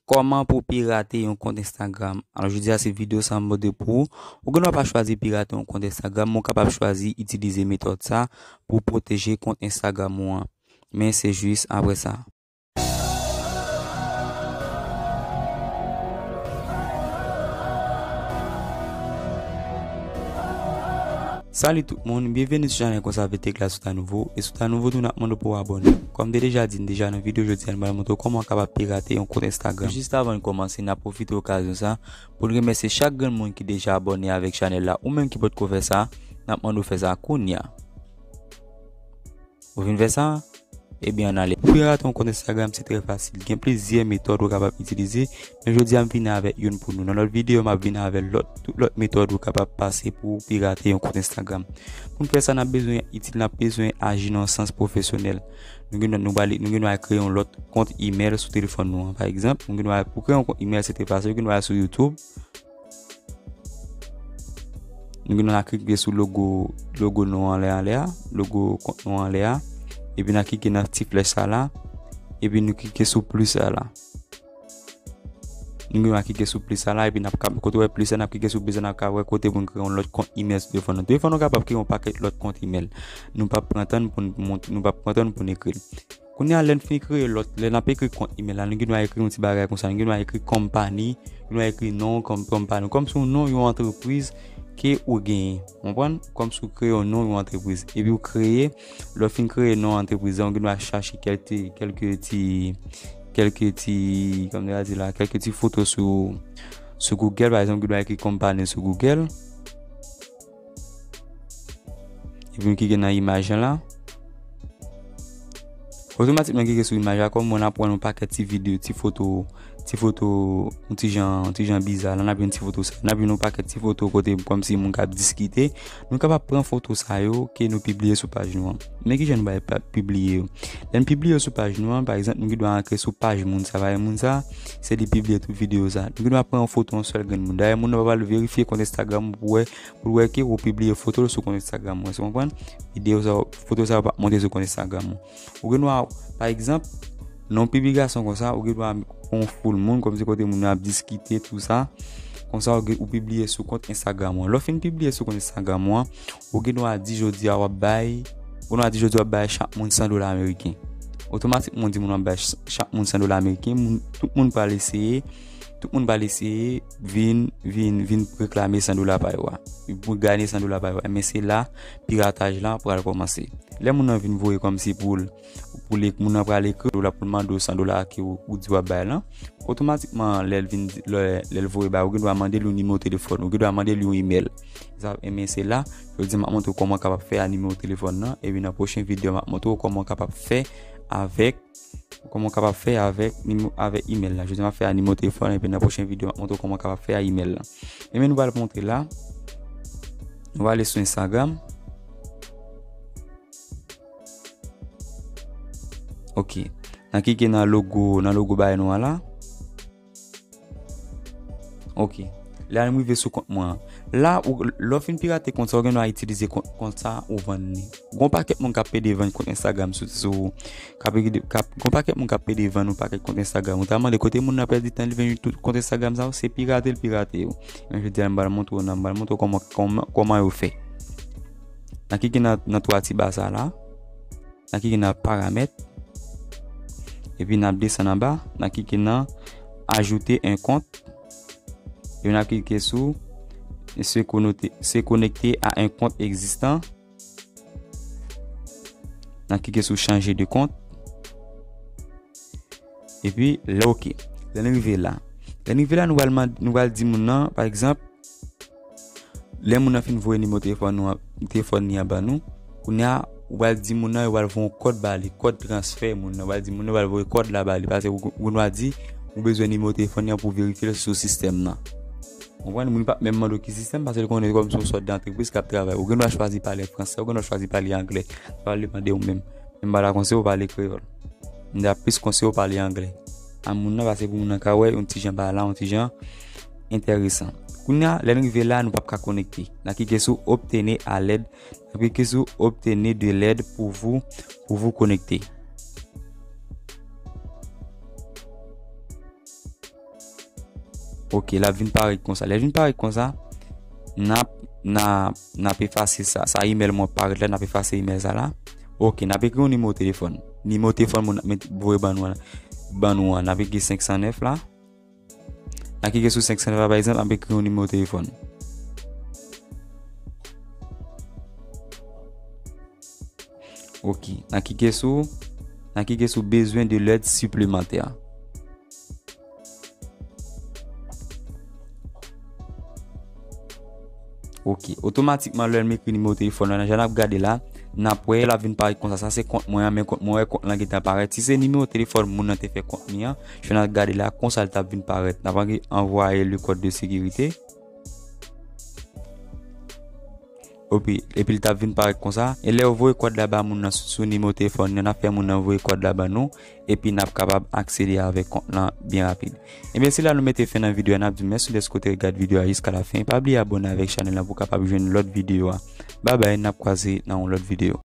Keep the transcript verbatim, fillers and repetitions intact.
Kòman pou pirate yon kont Instagram? Alò, jodi a se videyo sa m pote pou ou. Ou gen dwa pa chwazi pirate yon kont Instagram, men ou kapab chwazi itilize metòd sa pou pwoteje kont Instagram ou an. Men se jis apre sa. Salut tout moun, byenveni sou chanèl Konsa Vle Tech la. Si w ta nouvo, e si w ta nouvo tou, n ap mande w pou w abòne. Kòm m te deja di n deja nan videyo jodi a, n pral montre w kòman w kapab pirate yon kont Instagram. Jis avan n kòmanse, n ap pwofite okazyon sa pou n remèsye chak grenn moun ki deja abòne avèk chanèl la, ou menm ki potko fè sa, n ap mande w fè sa kounye a. Ou fin fè sa? Ebyen, ann ale. Pou pirate yon kont Instagram, se trè fasil. Gen plizyè metòd ou kapab itilize, men jodi a m vini avèk youn pou nou. Nan lòt videyo, m ap vini avèk lòt, tout lòt metòd ou kapab pase pou pirate yon kont Instagram. Pou n fè sa, n ap bezwen itil, n ap bezwen aji nan yon sans pwofesyonèl. Nou gen, nou pral, nou gen dwa kreye yon lòt kont imèl sou telefòn nou an. Pa egzanp, nou gen dwa, pou kreye yon kont imèl, se trè fasil. Nou gen dwa al sou YouTube. Nou gen dwa klike sou logo, logo nou anlè, anlè a, logo kont nou anlè a. Epi n a klike nan ti flèch sa la. Epi nou klike sou plis sa la. Nou gen dwa klike sou plis sa la, epi n ap ka, kote w wè plis la, n ap klike sou plis la, n ap ka wè kote pou n kreye yon lòt kont imèl sou telefòn nou. Telefòn nou kapab kreye yon pakèt lòt kont imèl. Nou p ap pran tan n pou n mont-, nou p ap pran tan n pou n ekri l. Kounye a, lè n fin kreye lòt, lè n ap ekri kont imèl la, nou gen dwa ekri yon ti bagay konsa, nou gen dwa ekri kòmpani, nou gen dwa ekri non kòm, kòmpani, kòmsi yon non yon antrepriz ke ou genyen. Konprann? Kòmsi ou kreye yon non yon antrepriz. Epi ou kreye, lè w fin kreye non antrepriz la, ou gen dwa chache kèlke, kèlke ti, kèlke ti, kòman yo di la, kèlke ti foto sou, sou Google, pa egzanp, ou gen dwa ekri kòmpani sou Google. Epi m klike nan imaj lan la. Otomatikman klike sou imaj la, kòm mwen n ap wè yon pakèt ti videyo, ti foto, ti foto, yon ti jan, yon ti jan biza la, n ap jwenn ti foto sa. N ap jwenn yon pakèt ti foto kote kòmsi moun k ap diskite. Nou kapab pran foto sa yo ke nou pibliye sou paj nou an. Men kijan nou bay pa-, pibliye yo? Lè n pibliye yo sou paj nou an, pa egzanp, nou gen dwa antre sou paj moun sa, pa moun sa, se li pibliye tout videyo sa. Nou gen dwa pran yon foto yon sèl grenn moun. Dayè, moun nan pa pral verifye kont Instagram ou pou wè pou l wè ke ou pibliye foto l sou kont Instagram ou an, ou konprann? Videyo sa yo, foto sa yo p ap monte sou kont Instagram ou. Ou gen dwa, pa egzanp, nan yon piblikasyon konsa, ou gen dwa pran yon foul moun, kòmsi kote moun yo ap diskite, tou sa. Konsa, ou gen, ou pibliye sou kont Instagram ou an. Lè w fin pibliye sou kont Instagram ou an, ou gen dwa di jodi a w ap bay, ou gen dwa di jodi a w ap bay chak moun san dola ameriken. Otomatikman, ou di moun w ap bay ch-, chak moun san dola ameriken, moun, tout moun pral eseye, tout moun pral eseye vin, vin, vin reklame san dola pa yo a. Pou gade san dola pa yo a. Men se la pirataj la pral kòmanse. Lè moun nan vin voye kòmsi pou l, pou l, moun nan pral ekri w la pou l mande w san dola ke ou, ou di w ap bay lan. Otomatikman, lè l vin, lè, lè l voye bay ou, ou gen dwa mande l yon nimewo telefòn, ou gen dwa mande l yon imèl. Sa, ebyen, se la, jodi a m ap montre w kòman w kapab fè a nimewo telefòn nan, epi nan pwochen videyo, m ap montre w kòman w kapab fè avèk Kòman w kapab fè avèk nimewo, avèk imèl la. Jodi a m ap fè a nimewo telefòn, epi nan pwochen videyo, m ap montre w kòman w kapab fè a imèl la. Ebyen, nou pral montre la. Nou prale sou Instagram. Ok. N a klike nan logo, nan logo bay nou an la. Ok. La, m rive sou kont mwen an. La, ou, lè w fin pirate kont sa, ou gen dwa itilize kont, kont sa ou vann li. Gon pakèt moun k ap pede vann kont Instagram sou, sou, k ap, k ap, gon pakèt moun k ap pede vann yon pakèt kont Instagram. Ou ta mande kote moun nan pèdi tan li vann tout kont Instagram sa yo, se pirate l pirate yo. Men jodi a, m pral montre w nan, m pral montre w kòman, kòman, kòman yo fè. N a klike nan, nan twa ti ba sa la. N a klike nan paramèt. Epi n ap desann anba. N a klike nan ajouter un compte. Epi n a klike sou se konekte, se konekte a un compte existant. N a klike sou changer de compte. Epi, lè ok. Lè n rive la. Lè n rive la, nou pral mande, nou pral di moun nan, pa egzanp, lè moun nan fin voye nimewo telefòn nou an, telefòn li an ban nou, kounye a, ou pral di moun nan, yo pral voye yon kòd ba li, kòd transfè moun nan, ou pral di moun nan, yo pral voye kòd la ba li, paske ou, ou gen dwa di, ou bezwen nimewo telefòn li an pou verifye l sou sistèm nan. Ou konprann? Moun pa menm mande w ki sistèm, paske l konnen kòmsi yon sòt de antrepriz k ap travay. Ou gen dwa chwazi pale fransè, ou gen dwa chwazi pale anglè. Sa pral depann de ou menm. Men m pa ta konseye w pale kreyòl. M ta plis konseye w pale anglè a moun nan, paske pou moun nan ka wè yon ti jan bagay la, yon ti jan enteresan. Kounye a, lè n rive la, nou p ap ka konekte. N a klike sou obtenir à l'aide. N a klike sou obtenir de l'aide pour vous, pour vous connecter. Ok, l ap vin parèt konsa. Lè l vin parèt konsa, n ap, n a, n ap efase sa. Sa email mwen parèt la, n ap efase email sa la. Ok, n ap ekri yon nimewo telefòn. Nimewo telefòn moun ap met voye ban nou an, ban nou an. N ap ekri senk san nèf la. N a klike sou senk san nèf la, pa egzanp, n ap ekri yon nimewo telefòn. Ok, n a klike sou, n a klike sou besoin de l'aide supplémentaire. Ok, otomatikman lè m ekri nimewo telefòn nan, jan n ap gade la, n ap wè l ap vin parèt konsa. Sa se kont mwen an, men kont mwen, wè kont lan gentan parèt. Si se nimewo telefòn moun nan te fè kont li an, jan n ap gade la, konsa l t ap vin parèt. N ap antre anvoye le code de sécurité. Epi, epi l t ap vin parèt konsa. E lè yo voye kòd la ba moun nan sou, sou nimewo telefòn nan, n ap fè moun nan voye kòd la ban nou. Epi n ap kapab aksede avèk kont lan byen rapid. Ebyen, se la nou mete fen nan videyo a. N ap di mèsi dèske w te gade videyo a jiska la fen. Pa bliye abòne avèk chanèl lan pou w kapab jwenn lòt videyo a. Babay, n ap kwaze nan yon lòt videyo.